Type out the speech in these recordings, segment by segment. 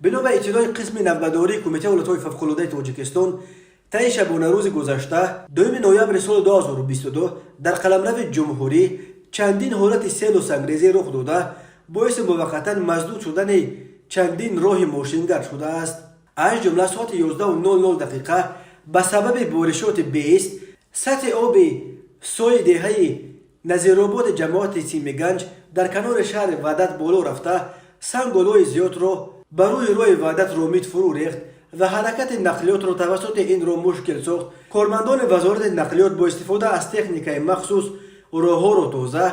Бино ба иттилои қисми навбатдории Кумитаи ҳолатҳои фавқулодаи Тоҷикистон, таи шабонарӯзи гузашта, 2 ноябри соли 2022, дар қаламрави ҷумҳурӣ чандин ҳолати селу сангрезӣ рух дода, боиси муваққатан масдуд шудани чандин роҳи мошингард шудааст. Аз ҷумла, соати 11:00 дақиқа ба сабаби боришоти беист сатҳи оби сои деҳаи Назирободи ҷамоати Симиганҷ дар канори шаҳри Ваҳдат боло рафта, сангу лои зиёдро ба рӯи роҳи Ваҳдат Ромит фурӯ рехт ва ҳаракати нақлиётро тавассути ин роҳ мушкил сохт. Кормандони Вазорати нақлиёт бо истифода аз техникаи махсус роҳҳоро тоза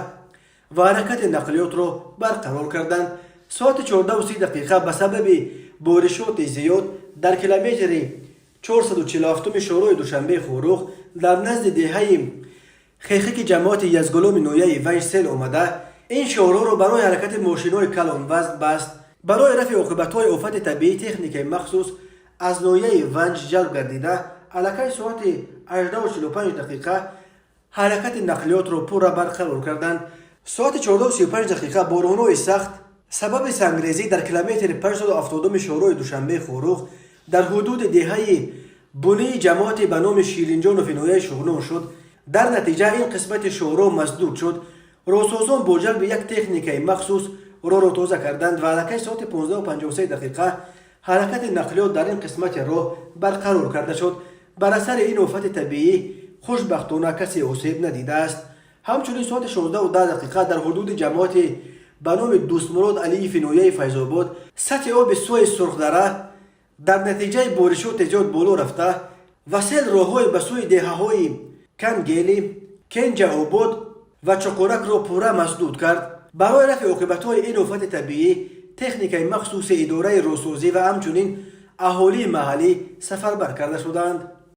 ва ҳаракати нақлиётро барқарор карданд. Соати 14:30 дақиқа ба сабаби боришоти зиёд дар километри 447 шоҳроҳи Душанбеи Хоруғ дар назди деҳаи Хехики ҷамоати Язгуломи ноҳияи Ванҷ сел омада, ин шоҳроҳро барои ҳаракати мошинҳои калонвазн баст. Барои рафъи оқибатҳои офати табиӣ техникаи махсус аз ноҳияи Ванҷ ҷалб гардида, аллакай соати 18:45 дақиқа ҳаракати нақлиётро пурра барқарор карданд. Соати 14:35 дақиқа боронҳои сахт сабаби сангрезӣ дар километри 570 шоҳроҳи Душанбеи Хоруғ дар ҳудуди деҳаи Бунии ҷамоати ба номи Ширинҷонови ноҳияи Шуғнон шуд. Дар натиҷа ин қисмати шоҳроҳ масдуд шуд. Роҳсозон бо ҷалби як техникаи махсус роҳро тоза карданд ва аллакай соати 15:53 дақиқа ҳаракати нақлиёт дар ин қисмати роҳ барқарор карда шуд. Бар асари ин офати табиӣ, хушбахтона, касе осеб надидааст. Ҳамчунин, соати 16:10 дақиқа дар ҳудуди ҷамоати ба номи Дӯстмурод Алиеви ноҳияи Файзобод сатҳи оби сои Сурхдара дар натиҷаи боришоти зиёд боло рафта ва сел роҳҳои ба сӯи деҳаҳои Кангели, Кенҷаобод ва Чуқуракро пурра масдуд кард. Барои рафъи оқибатҳои ин офати табиӣ техникаи махсуси идораи роҳсозӣ ва ҳамчунин аҳолии маҳаллӣ сафарбар карда шуданд.